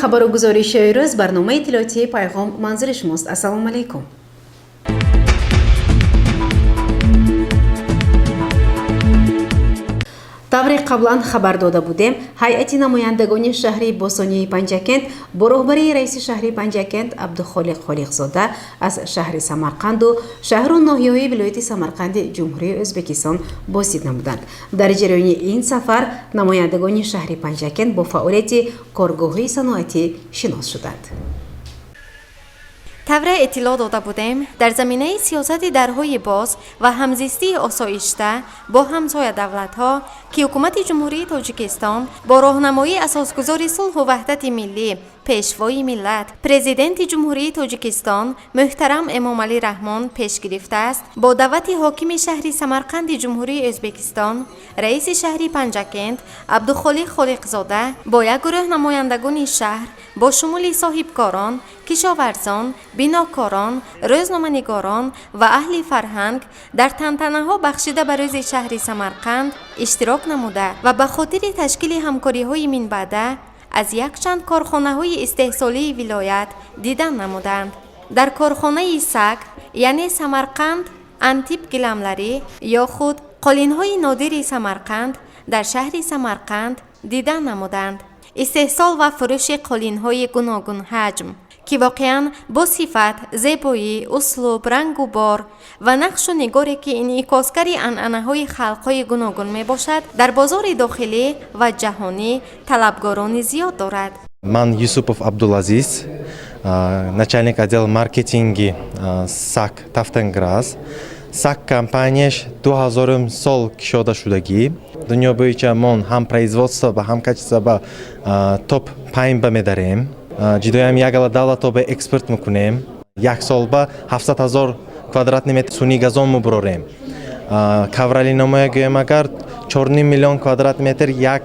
Хабару гузоришҳои рӯз, барномаи иттилоотии «Пайғом» манзури шумост. Ассалому алайкум. Тавре қаблан хабар дода будем, ҳайати намояндагони шаҳри бостонии Панҷакент бо роҳбарии раиси шаҳри Панҷакент Абдухолиқ Холиқзода аз шаҳри Самарқанду шаҳру ноҳияҳои вилояти Самарқанди Ҷумҳурии Ӯзбекистон боздид намуданд. Дар ҷараёни ин сафар намояндагони шаҳри Панҷакент бо фаъолияти коргоҳҳои саноатӣ шинос шуданд. Тавре иттилоъ дода будем, дар заминаи сиёсати дарҳои боз ва ҳамзистии осоишта бо ҳамсоя давлатҳо, ки Ҳукумати Ҷумҳурии Тоҷикистон бо роҳнамоии Асосгузори сулҳу ваҳдати миллӣ, Пешвои миллат, Президенти Ҷумҳурии Тоҷикистон муҳтарам Эмомалӣ Раҳмон пеш гирифтааст, бо даъвати ҳокими шаҳри Самарқанди Ҷумҳурии Ӯзбекистон, раиси шаҳри Панҷакент Абдухолиқ Холиқзода бо як гурӯҳ намояндагони шаҳр бо шумули соҳибкорон, кишоварзон, бинокорон, рӯзноманигорон ва аҳли фарҳанг дар тантанаҳо бахшида ба Рӯзи шаҳри Самарқанд иштирок намуда ва ба хотири ташкили ҳамкориҳои минбаъда аз якчанд корхонаҳои истеҳсолии вилоят дидан намуданд. Дар корхонаи САК, яъне Самарқанд антип гиламларӣ ё худ қолинҳои нодири Самарқанд дар шаҳри Самарқанд дидан намуданд. Истеҳсол ва фурӯши қолинҳои гуногунҳаҷм, ки воқеан бо сифат, зебоӣ, услуб, рангу бор ва нақшу нигоре, ки инъикосгари анъанаҳои халқҳои гуногун мебошад, дар бозори дохилӣ ва ҷаҳонӣ талабгорони зиёд дорад. Ман Юсупов Абдулазиз, начальник отдела маркетинги САК Тафтенграс. САК компанияш 2000 сол кушода шудагӣ. Дунё боича мон ҳам производство ба, ҳам качество ба топ пайн ба медарем. Ҷидоям ягала давлато ба экспорт мекунем. Як сол ба 700 ҳазор квадратный метр сунъи газон мебурорем. Ковролиномоя гӯем агар, 4,5 миллион квадрат метр як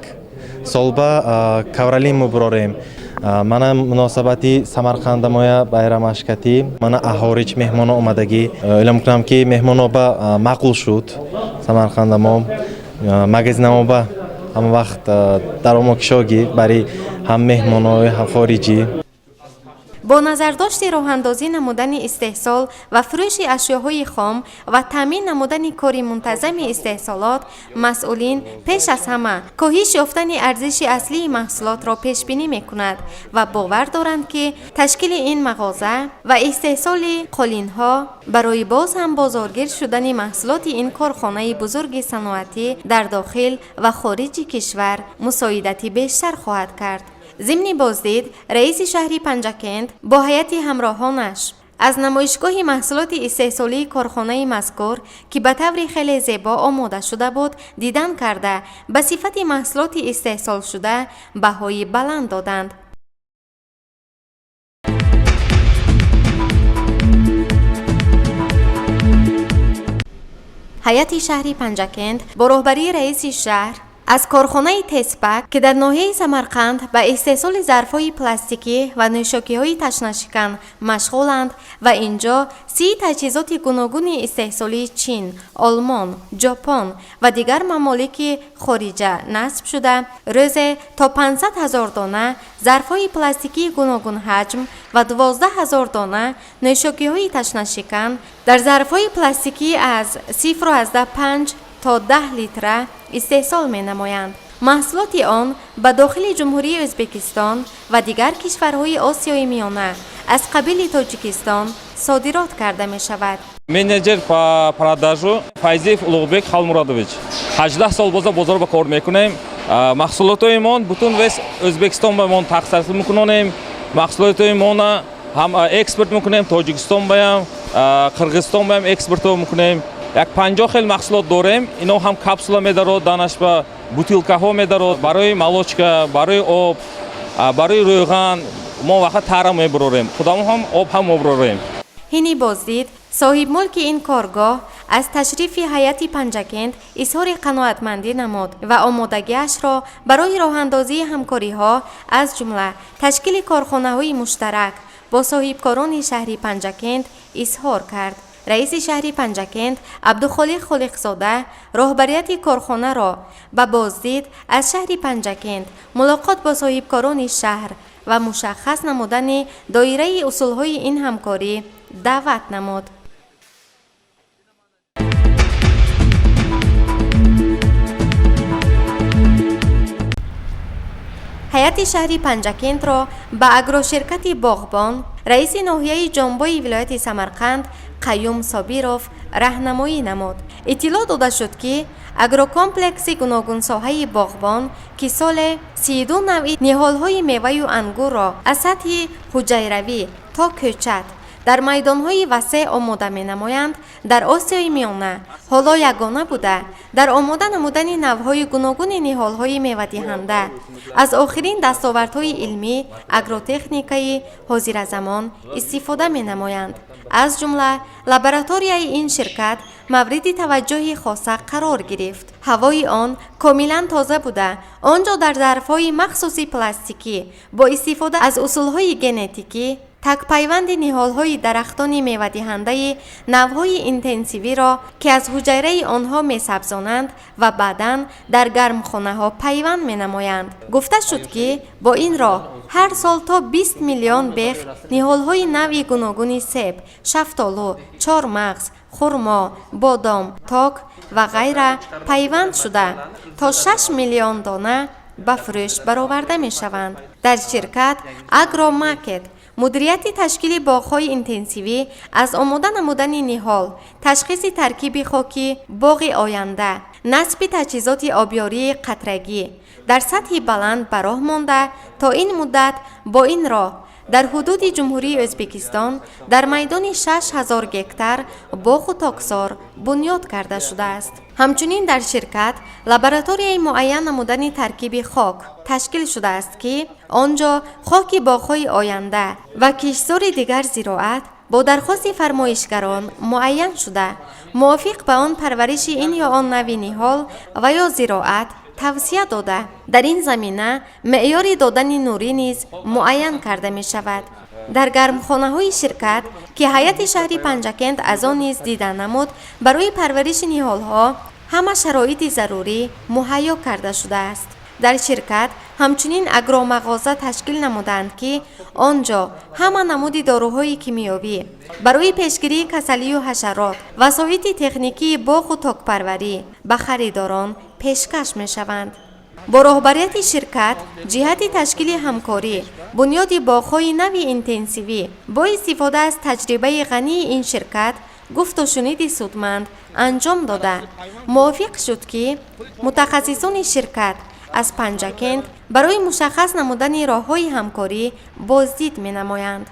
сол ба ковролин мебурорем. Мана муносабати Самарқандамоя байрамашкатӣ, мана аҳориҷ меҳмоно омадагӣ. Эълон мекунам, ки меҳмоно ба маъқул шуд Самарқандамо. Магазинамо ба ҳама вақт даромо кишогӣ барои ҳам меҳмонои, ҳам хориҷӣ. Бо назардошти роҳандозӣ намудани истеҳсол ва фурӯши ашёҳои хом ва таъмин намудани кори мунтазами истеҳсолот, масъулин пеш аз ҳама коҳиш ёфтани арзиши аслии маҳсулотро пешбинӣ мекунад ва бовар доранд, ки ташкили ин мағоза ва истеҳсоли қолинҳо барои боз ҳам бозоргир шудани маҳсулоти ин корхонаи бузурги саноатӣ дар дохил ва хориҷи кишвар мусоидати бештар хоҳад кард. Зимни боздид раиси шаҳри Панҷакент бо ҳайати ҳамроҳонаш аз намоишгоҳи маҳсулоти истеҳсолии корхонаи мазкур, ки ба таври хеле зебо омода шуда буд, дидан карда, ба сифати маҳсулоти истеҳсолшуда баҳои баланд доданд. Ҳайати шаҳри Панҷакент бо роҳбарии раиси шаҳр аз корхонаи Теспак, ки дар ноҳияи Самарқанд ба истеҳсоли зарфҳои пластикӣ ва нӯшокиҳои ташнашикан машғуланд ва инҷо 30 таҷҳизоти гуногуни истеҳсолии Чин, Олмон, Ҷопон ва дигар мамолики хориҷа насб шуда, рӯзе то 500 ҳазор дона зарфҳои пластикии гуногунҳаҷм ва 12 ҳазор дона нӯшокиҳои ташнашикан дар зарфҳои пластикӣ аз 0,5 то 10 литра истеҳсол менамоянд. Маҳсулоти он ба дохили Ҷумҳурии Ӯзбекистон ва дигар кишварҳои Осиёи Миёна аз қабили Тоҷикистон содирот карда мешавад. Менеҷер по продажу Файзиев Улуғбек Халмурадович. 18 сол боза бозор ба кор мекунем. Маҳсулотҳои мон бутун весь Ӯзбекистон ба мон тақсим мекунонем. Маҳсулотҳои мона ҳам экспорт мекунем, Тоҷикистон баям, Қирғизистон баям экспорт мекунем. Як 50 хел маҳсулот дорем. Ино ҳам капсула медарод, данаш ба бутилкаҳо медарод, барои молочка, барои об, барои рӯған. Мо вақт тара мебурорем, худамон ҳам об ҳам мебурорем. Ҳини боздид соҳибмулки ин коргоҳ аз ташрифи ҳайати Панҷакент изҳори қаноатмандӣ намуд ва омодагиашро барои роҳандозии ҳамкориҳо, аз ҷумла ташкили корхонаҳои муштарак бо соҳибкорони шаҳри Панҷакент изҳор кард. Раиси шаҳри Панҷакент Абдухолиқ Холиқзода роҳбарияти корхонаро ба боздид аз шаҳри Панҷакент, мулоқот бо соҳибкорони шаҳр ва мушаххас намудани доираи усулҳои ин ҳамкорӣ даъват намуд. Ҳайати шаҳри Панҷакентро ба агроширкати Боғбон раиси ноҳияи Ҷонбои вилояти Самарқанд Қаюм Собиров раҳнамоӣ намуд. Иттилоъ дода шуд, ки агрокомплекси гуногунсоҳаи Боғбон, ки соле 32 навъи ниҳолҳои меваю ангурро аз сатҳи ҳуҷайравӣ то кӯчат дар майдонҳои васеъ омода менамоянд, дар Осиёи Миёна ҳоло ягона буда, дар омода намудани навъҳои гуногуни ниҳолҳои мевадиҳанда аз охирин дастовардҳои илмӣ, агротехникаи ҳозиразамон истифода менамоянд. Аз ҷумла лабораторияи ин ширкат мавриди таваҷҷӯҳи хоса қарор гирифт. Ҳавои он комилан тоза буда, он ҷо дар зарфҳои махсуси пластикӣ бо истифода аз усулҳои генетикӣ такпайванди ниҳолҳои дарахтони мевадиҳандаи навъҳои интенсивиро, ки аз ҳуҷайраи онҳо месабзонанд ва баъдан дар гармхонаҳо пайванд менамоянд. Гуфта шуд, ки бо ин роҳ ҳар сол то 20 миллион бех ниҳолҳои навъи гуногуни себ, шафтолу, чормағз, хурмо, бодом, ток ва ғайра пайванд шуда, то 6 миллион дона ба фурӯш бароварда мешаванд. Дар ширкат Агромаркет мудирияти ташкили боғҳои интенсивӣ аз омода намудани ниҳол, ташхиси таркиби хоки боғи оянда, насби таҷҳизоти обёрии қатрагӣ дар сатҳи баланд ба роҳ монда, то ин муддат бо ин роҳ дар ҳудуди Ҷумҳурии Ӯзбекистон дар майдони 6000 гектар боғу токзор бунёд карда шудааст. Ҳамчунин дар ширкат лабораторияи муайян намудани таркиби хок ташкил шудааст, ки он ҷо хоки боғҳои оянда ва киштзори дигар зироат бо дархости фармоишгарон муайян шуда, мувофиқ ба он парвариши ин ё он нави ниҳол ва ё зироат тавсия дода, дар ин замина меъёри додани нурӣ низ муайян карда мешавад. Дар гармхонаҳои ширкат, ки ҳайати шаҳри Панҷакент аз он низ дида намуд, барои парвариши ниҳолҳо ҳама шароити зарурӣ муҳайё карда шудааст. Дар ширкат ҳамчунин агромағоза ташкил намуданд, ки он ҷо ҳама намуди доруҳои кимиёвӣ барои пешгирии касалию ҳашарот, васоити техникии боғу токпарварӣ ба харидорон пешкаш мешаванд. Бо роҳбарияти ширкат ҷиҳати ташкили ҳамкорӣ, бунёди боғҳои нави интенсивӣ бо истифода аз таҷрибаи ғании ин ширкат гуфтушуниди судманд анҷом дода, мувофиқ шуд, ки мутахассисони ширкат аз Панҷакент барои мушаххас намудани роҳҳои ҳамкорӣ боздид менамоянд.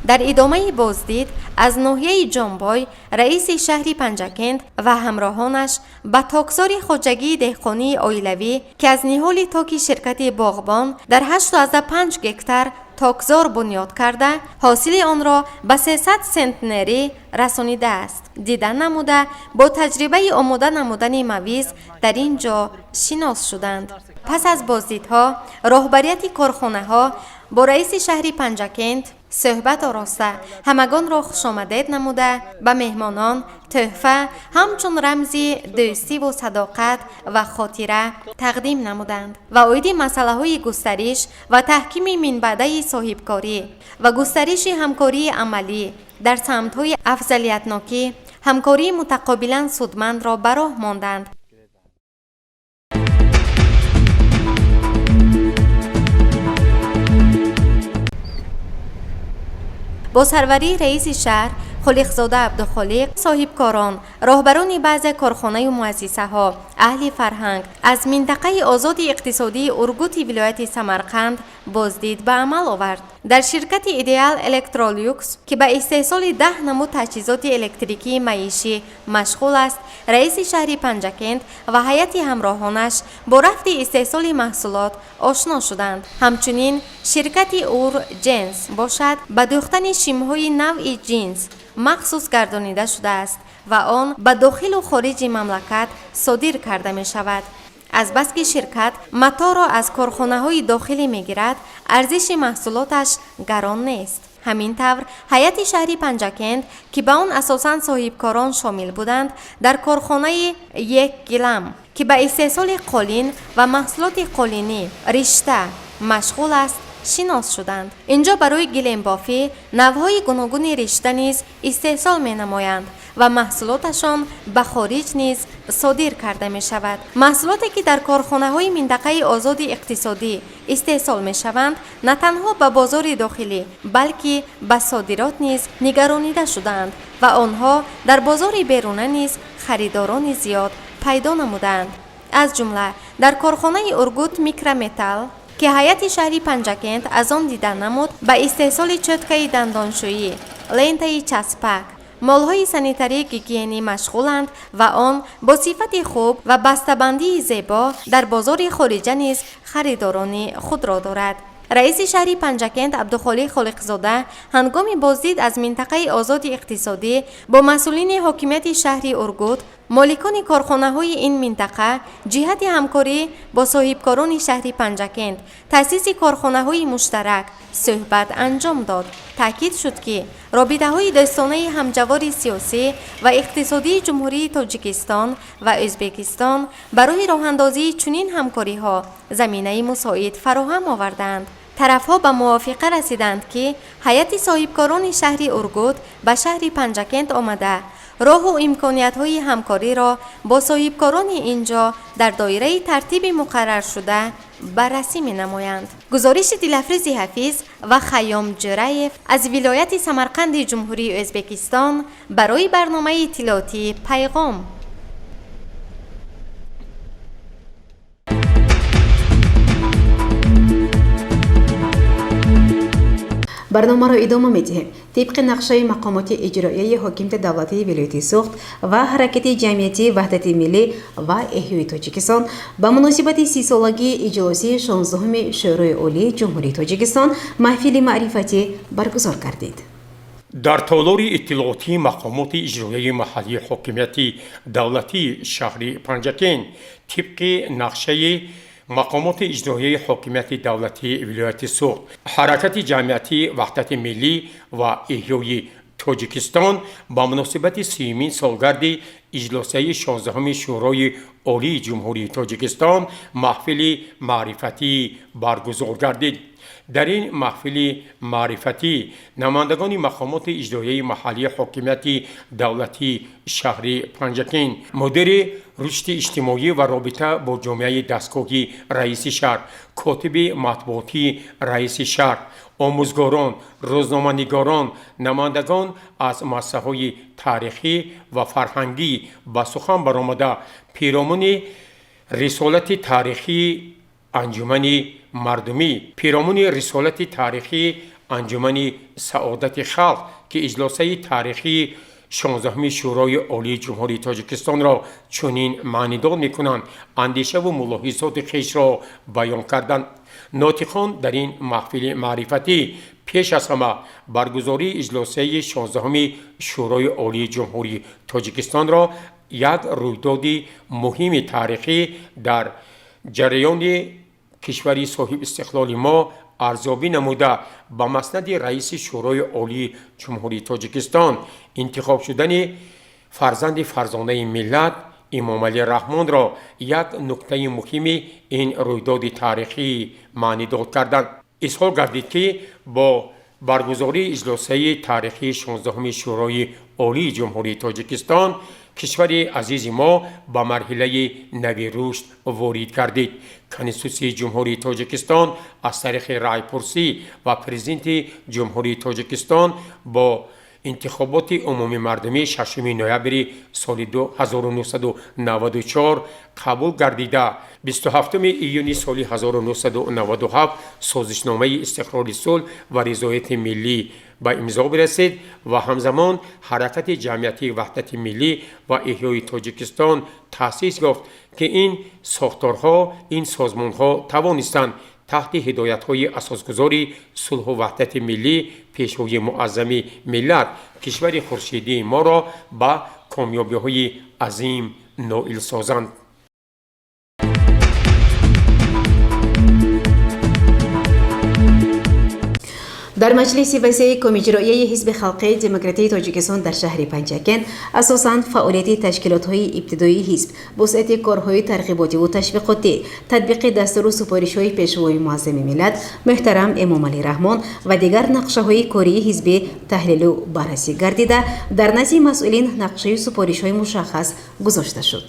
Дар идомаи боздид аз ноҳияи Ҷонбой раиси шаҳри Панҷакент ва ҳамроҳонаш ба токзори хоҷагии деҳқонии оилавӣ, ки аз ниҳоли токи ширкати Боғбон дар 8,5 гектар токзор бунёд карда, ҳосили онро ба 300 сентнерӣ расонидааст, дида намуда, бо таҷрибаи омода намудани мавиз дар ин ҷо шинос шуданд. Пас аз боздидҳо роҳбарияти корхонаҳо бо раиси шаҳри Панҷакент суҳбат ороста, ҳамагонро хушомадед намуда, ба меҳмонон тӯҳфа ҳамчун рамзи дӯстиву садоқат ва хотира тақдим намуданд ва оиди масъалаҳои густариш ва таҳкими минбаъдаи соҳибкорӣ ва густариши ҳамкории амалӣ дар самтҳои афзалиятнокӣ ҳамкории мутақобилан судмандро ба роҳ монданд. Бо сарварии раиси шаҳр Холиқзода Абдухолиқ соҳибкорон, роҳбарони баъзе корхонаю муассисаҳо, аҳли фарҳанг аз минтақаи озоди иқтисодии Ургути вилояти Самарқанд боздид ба амал овард. Дар ширкати Идеал Электролюкс, ки ба истеҳсоли 10 намуд таҷҳизоти электрикии маишӣ машғул аст, раиси шаҳри Панҷакент ва ҳайати ҳамроҳонаш бо рафти истеҳсоли маҳсулот ошно шуданд. Ҳамчунин ширкати Ур Ҷенс бошад, ба дӯхтани шимҳои навъи ҷинс махсус гардонида шудааст ва он ба дохилу хориҷи мамлакат содир карда мешавад. Азбаски ширкат маторо аз корхонаҳои дохилӣ мегирад, арзиши маҳсулоташ гарон нест. Ҳамин тавр, ҳайати шаҳри Панҷакент, ки ба он асосан соҳибкорон шомил буданд, дар корхонаи Як Гилам, ки ба истеҳсоли қолин ва маҳсулоти қолинӣ, ришта машғул аст, шинос шуданд. Инҷо барои гилембофӣ навъҳои гуногуни ришта низ истеҳсол менамоянд ва маҳсулоташон ба хориҷ низ содир карда мешавад. Маҳсулоте, ки дар корхонаҳои минтақаи озоди иқтисодӣ истеҳсол мешаванд, на танҳо ба бозори дохилӣ, балки ба содирот низ нигаронида шудаанд ва онҳо дар бозори беруна низ харидорони зиёд пайдо намудаанд. Аз ҷумла дар корхонаи Ургут Микрометалл, ки ҳайати шаҳри Панҷакент аз он дида намуд, ба истеҳсоли чёткаи дандоншӯӣ, лентаи часпак, молҳои санитарӣ гигиенӣ машғуланд ва он бо сифати хуб ва бастабандии зебо дар бозори хориҷа низ харидорони худро дорад. Раиси шаҳри Панҷакент Абдухолиқ Холиқзода ҳангоми боздид аз минтақаи озоди иқтисодӣ бо масъулини ҳокимияти шаҳри Ургут, моликони корхонаҳои ин минтақа ҷиҳати ҳамкорӣ бо соҳибкорони шаҳри Панҷакент, таъсиси корхонаҳои муштарак суҳбат анҷом дод. Таъкид шуд, ки робитаҳои дӯстонаи ҳамҷавори сиёсӣ ва иқтисодии Ҷумҳурии Тоҷикистон ва Ӯзбекистон барои роҳандозии чунин ҳамкориҳо заминаи мусоид фароҳам овардаанд. Тарафҳо ба мувофиқа расиданд, ки ҳайати соҳибкорони шаҳри Ургут ба шаҳри Панҷакент омада, роҳу имкониятҳои ҳамкориро бо соҳибкорони ин ҷо дар доираи тартиби муқарраршуда баррасӣ менамоянд. Гузориши Дилафрӯзи Ҳафиз ва Хайём Ҷӯраев аз вилояти Самарқанди Ҷумҳурии Ӯзбекистон барои барномаи иттилоотии Пайғом. Барномаро идома медиҳем. Тибқи нақшаи мақомоти иҷроияи ҳокимияти давлатии вилояти Суғд ва ҳаракати ҷамъиятии Ваҳдати миллӣ ва эҳёи Тоҷикистон ба муносибати 30-солагии иҷлосии 16-уми Шӯрои Олии Ҷумҳурии Тоҷикистон маҳфили маърифатӣ баргузор гардид. Дар толори иттилоотии мақомоти иҷроияи маҳаллии ҳокимияти давлатии шаҳри Панҷакент тибқи нақшаи мақомоти иҷроияи ҳокимияти давлатии вилояти Суғд, ҳаракати ҷамъиятии Ваҳдати миллӣ ва эҳёи Тоҷикистон ба муносибати 30-умин солгарди иҷлосияи 16-уми Шӯрои Олии Ҷумҳурии Тоҷикистон маҳфили маърифатӣ баргузор гардид. Дар ин маҳфили маърифатӣ намояндагони мақомоти иҷроияи маҳаллии ҳокимияти давлатии шаҳри Панҷакент, мудири рушди иҷтимоӣ ва робита бо ҷомеаи дастгоҳи раиси шаҳр, котиби матбуотии раиси шаҳр, омӯзгорон, рӯзноманигорон, намояндагон аз муассисаҳои таърихӣ ва фарҳангӣ ба сухан баромада, пиромуни рисолати таърихии Анҷумани мардумӣ, пиромуни рисолати таърихии Анҷумани саодати халқ, ки иҷлосаи таърихии 16-уми Шӯрои Олии Ҷумҳурии Тоҷикистонро чунин маънидор мекунанд, андешаву мулоҳизоти хешро баён карданд. Нотиқон дар ин маҳфили маърифатӣ пеш аз ҳама баргузории иҷлосияи 16-уми Шӯрои Олии Ҷумҳурии Тоҷикистонро як рӯйдоди муҳими таърихӣ дар ҷараёни кишвари соҳибистиқлоли мо арзёбӣ намуда, ба маснади раиси Шӯрои Олии Ҷумҳурии Тоҷикистон интихоб шудани фарзанди фарзонаи миллат Эмомалӣ Раҳмонро як нуктаи муҳими ин рӯйдоди таърихӣ маънидод карданд. Изҳор гардид, ки бо баргузории иҷлосияи таърихии 16-уми Шӯрои Олии Ҷумҳурии Тоҷикистон кишвари азизи мо ба марҳилаи нави рушд ворид гардид. Конститутсияи Ҷумҳурии Тоҷикистон аз тариқи раъйпурсӣ ва Президенти Ҷумҳурии Тоҷикистон бо интихоботи умумимардумӣ 6 ноябри соли 1994 қабул гардида, 27 июни соли 1997 созишномаи истиқрори сулҳ ва ризояти миллӣ ба имзо бирасид ва ҳамзамон ҳаракати ҷамъиятии Ваҳдати миллӣ ва эҳёи Тоҷикистон таъсис ёфт, ки ин сохторҳо, ин созмонҳо тавонистанд таҳти ҳидоятҳои асосгузори сулҳу ваҳдати миллӣ, Пешвои муаззами миллат, кишвари хуршедии моро ба комёбиҳои азим ноил созанд. Дар маҷлиси васеи Комиҷроияи Ҳизби халқии демократии Тоҷикистон дар шаҳри Панҷакент асосан фаъолияти ташкилотҳои ибтидоии ҳизб, вусъати корҳои тарғиботиву ташвиқотӣ, татбиқи дастуру супоришҳои Пешвои муаззами миллат муҳтарам Эмомалӣ Раҳмон ва дигар нақшаҳои кории ҳизбӣ таҳлилу баррасӣ гардида, дар назди масъулин нақшаю супоришҳои мушаххас гузошта шуд.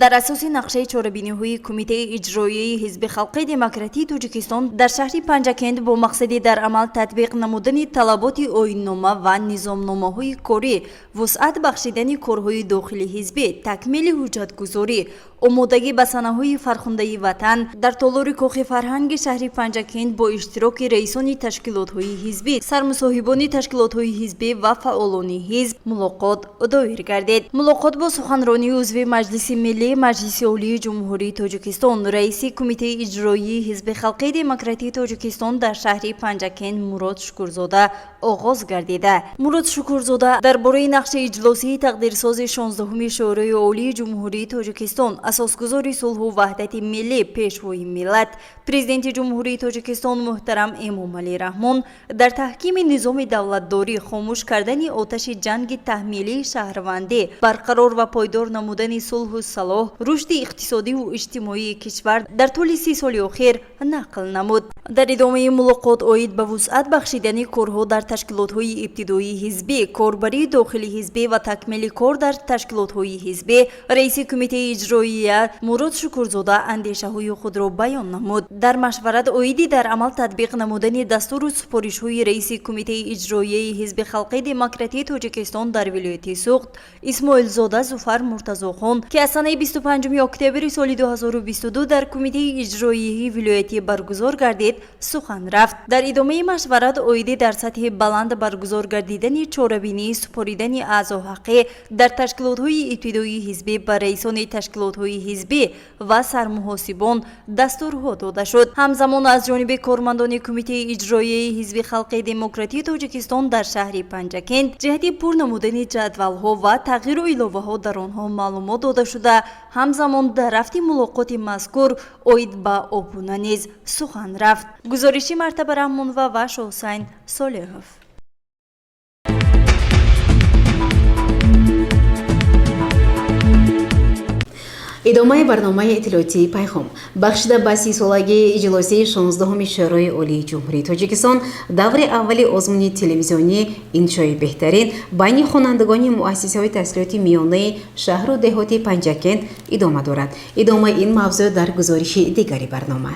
Дар асоси нақшаи чорабиниҳои Кумитаи иҷроияи Ҳизби халқии демократии Тоҷикистон дар шаҳри Панҷакент бо мақсади дар амал татбиқ намудани талаботи оиннома ва низомномаҳои корӣ, вусъат бахшидани корҳои дохили ҳизбӣ, такмили ҳуҷҷатгузорӣ, омодагӣ ба санаҳои фархундаи ватан, дар толори Кохи фарҳанги шаҳри Панҷакент бо иштироки раисони ташкилотҳои ҳизбӣ, сармусоҳибони ташкилотҳои ҳизбӣ ва фаъолони ҳизб мулоқот доир гардид. Мулоқот бо суханронии узви Маҷлиси Миллии Маҷлиси Олии Ҷумҳурии Тоҷикистон, раиси Кумитаи иҷроии Ҳизби халқии демократии Тоҷикистон дар шаҳри Панҷакент Мурод Шукурзода оғоз гардида, Мурод Шукурзода дар бораи нақши иҷлосии тақдирсози 16-уми Шӯрои Олии Ҷумҳурии Тоҷикистон, асосгузори сулҳу ваҳдати миллӣ, Пешвои миллат, Президенти Ҷумҳурии Тоҷикистон муҳтарам Эмомалӣ Раҳмон дар таҳкими низоми давлатдорӣ, хомӯш кардани оташи ҷанги таҳмилии шаҳрвандӣ, барқарор ва пойдор намудани сулҳу салоҳ, рушди иқтисодиву иҷтимоии кишвар дар тӯли 30 соли охир нақл намуд. Дар идомаи мулоқот оид ба вусъат бахшидани корҳо дар ташкилотҳои ибтидоии ҳизбӣ, корбарии дохили ҳизбӣ ва такмили кор дар ташкилотҳои ҳизбӣ раиси Кумитаи иҷроия Мурод Шукурзода андешаҳои худро баён намуд. Дар машварат оиди дар амал татбиқ намудани дастуру супоришҳои раиси Кумитаи иҷроияи Ҳизби халқии демократии Тоҷикистон дар вилояти Суғд Исмоилзода Зуфар Муртазохон, ки аз санаи 25 октябри соли 2022 дар Кумитаи иҷроияи вилоятӣ баргузор гардид, сухан рафт. Дар идомаи машварат оиди дар сатҳи баланд баргузор гардидани чорабинии супоридани аъзоҳаққӣ дар ташкилотҳои ибтидоии ҳизбӣ ба раисони ташкилотҳои ҳизбӣ ва сармуҳосибон дастурҳо дода шуд. Ҳамзамон аз ҷониби кормандони Кумитаи иҷроияи Ҳизби халқии демократии Тоҷикистон дар шаҳри Панҷакент ҷиҳати пур намудани ҷадвалҳо ва тағйиру иловаҳо дар онҳо маълумот дода шуда, ҳамзамон дар рафти мулоқоти мазкур оид ба обуна низ сухан рафт. Гузориши Мартаба Раҳмонова ва Шоҳусайн Солеҳов. Идомаи барномаи иттилоотии «Пайғом» бахшида ба 30-солагии иҷлосияи 16-уми Шӯрои Олии Ҷумҳурии Тоҷикистон, даври аввали озмуни телевизионии «Иншои беҳтарин» байни хонандагони муассисаҳои таҳсилоти миёнаи шаҳру деҳоти Панҷакент идома дорад. Идомаи ин мавзӯъ дар гузориши дигари барнома.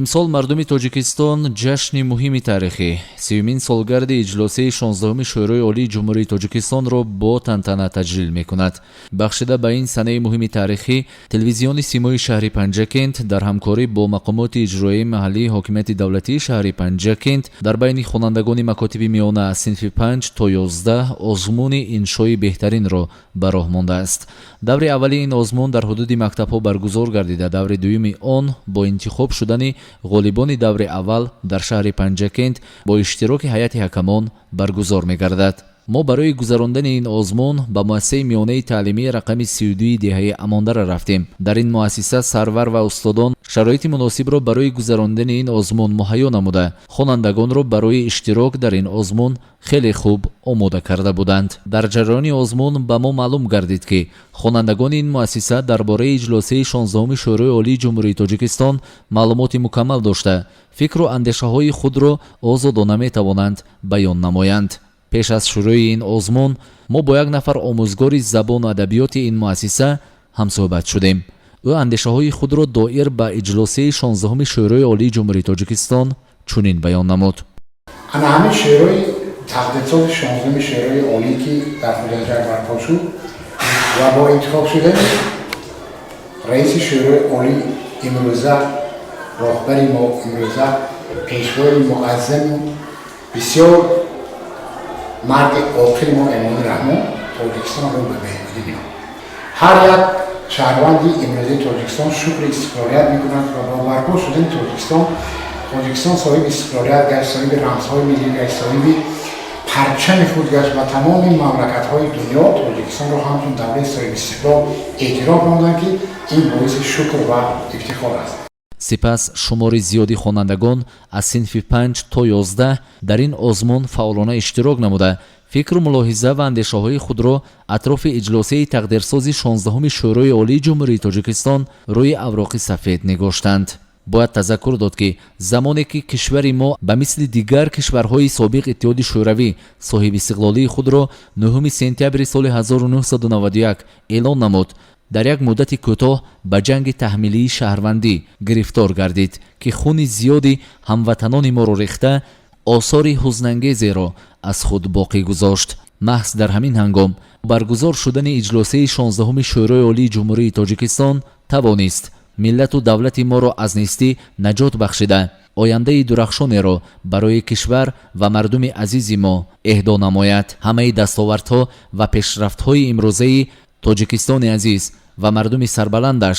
Имсол мардуми Тоҷикистон ҷашни муҳими таърихӣ, 30-умин солгарди иҷлосияи 16-уми Шӯрои Олии Ҷумҳурии Тоҷикистонро бо тантана таҷлил мекунад. Бахшида ба ин санаи муҳими таърихӣ, телевизиони Симои шаҳри Панҷакент дар ҳамкорӣ бо мақомоти иҷроияи маҳаллии ҳокимияти давлатии шаҳри Панҷакент дар байни хонандагони макотиби миёна аз синфи 5 то 11 озмуни иншои беҳтаринро ба роҳ мондааст. Даври аввали ин озмун дар ҳудуди мактабҳо баргузор гардида, даври дуюми он бо интихоб шудани ғолибони даври аввал дар шаҳри Панҷакент бо иштироки ҳайати ҳакамон баргузор мегардад. Мо барои гузарондани ин озмун ба муассисаи миёнаи таълимии рақами 32-и деҳаи Амондара рафтем. Дар ин муассиса сарвар ва устодон шароити муносибро барои гузарондани ин озмун муҳайё намуда, хонандагонро барои иштирок дар ин озмун хеле хуб омода карда буданд. Дар ҷараёни озмун ба мо маълум гардид, ки хонандагони ин муассиса дар бораи иҷлосияи 16-уми Шӯрои Олии Ҷумҳурии Тоҷикистон маълумоти мукаммал дошта, фикру андешаҳои худро озодона метавонанд баён намоянд. Пеш аз шурӯи ин озмун мо бо як нафар омӯзгори забону адабиёти ин муассиса ҳамсӯҳбат шудем. Ӯ андешаҳои худро доир ба иҷлосияи 16-уми Шӯрои Олии Ҷумҳурии Тоҷикистон чунин баён намуд. Ана ҳамин шӯрои тақдирсози 16-уми Шӯрои Олӣ, ки дар Хуҷандшаҳр барпо шуд ва бо интихоб шудани раиси Шӯрои Олӣ, имрӯза роҳбари мо, имрӯза пешвои муаззами бисёр марди оқили мо Эмомалӣ Раҳмон, Тоҷикистон рӯ ба беҳбудӣ меёбад. Ҳар як шаҳрванди имрӯзаи Тоҷикистон шукри истиқлолият мекунад ва бо барпо шудани Тоҷикистон, Тоҷикистон соҳиби истиқлолият гашт, соҳиби рамзҳои миллӣ гашт, соҳиби парчами худ гашт ва тамоми мамлакатҳои дунё Тоҷикистонро ҳамчун давлати соҳиби истиқлол эътироф намуданд, ки ин боиси шукр ва ифтихор аст. Сипас шумори зиёди хонандагон аз синфи 5 то 11 дар ин озмун фаъолона иштирок намуда, фикру мулоҳиза ва андешаҳои худро атрофи иҷлосияи тақдирсози 16-уми Шӯрои Олии Ҷумҳурии Тоҷикистон рӯи авроқи сафед нигоштанд. Бояд тазаккур дод, ки замоне ки кишвари мо ба мисли дигар кишварҳои собиқ Иттиҳоди Шӯравӣ соҳибистиқлолии худро 9 сентябри соли 1991 эълон намуд, дар як муддати кӯтоҳ ба ҷанги таҳмилии шаҳрвандӣ гирифтор гардид, ки хуни зиёди ҳамватанони моро рехта, осори ҳузнангезеро аз худ боқӣ гузошт. Маҳз дар ҳамин ҳангом баргузор шудани иҷлосияи 16-уми Шӯрои Олии Ҷумҳурии Тоҷикистон тавонист миллату давлати моро аз нестӣ наҷот бахшида, ояндаи дурахшонеро барои кишвар ва мардуми азизи мо эҳдо намояд. Ҳамаи дастовардҳо ва пешрафтҳои имрӯзаи Тоҷикистони азиз ва мардуми сарбаландаш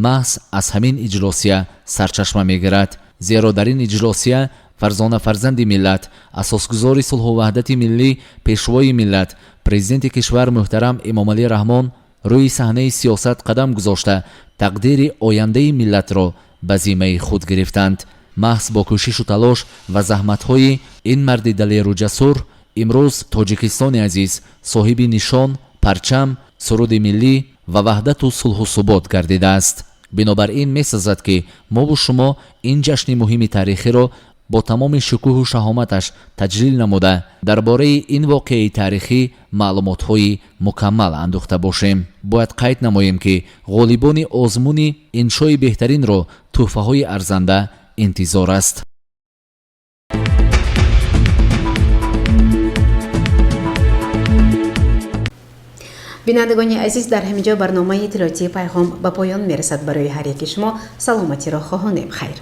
маҳз аз ҳамин иҷлосия сарчашма мегирад, зеро дар ин иҷлосия фарзона фарзанди миллат, асосгузори сулҳу ваҳдати миллӣ, пешвои миллат, президенти кишвар муҳтарам Эмомалӣ Раҳмон рӯи саҳнаи сиёсат қадам гузошта, тақдири ояндаи миллатро ба зиммаи худ гирифтанд. Маҳз бо кӯшишу талош ва заҳматҳои ин марди далеру ҷасур имрӯз Тоҷикистони азиз соҳиби нишон, парчам, суруди миллӣ ва ваҳдату сулҳу субот гардидааст. Бинобар ин месазад, ки мову шумо ин ҷашни муҳими таърихиро бо тамоми шукӯҳу шаҳоматаш таҷлил намуда, дар бораи ин воқеаи таърихӣ маълумотҳои мукаммал андӯхта бошем. Бояд қайд намоем, ки ғолибони озмуни иншои беҳтаринро тӯҳфаҳои арзанда интизор аст. Бинандагони азиз, дар ҳамин ҷо барномаи иттилоотии Пайғом ба поён мерасад. Барои ҳар яки шумо саломатиро хоҳонем. Хайр.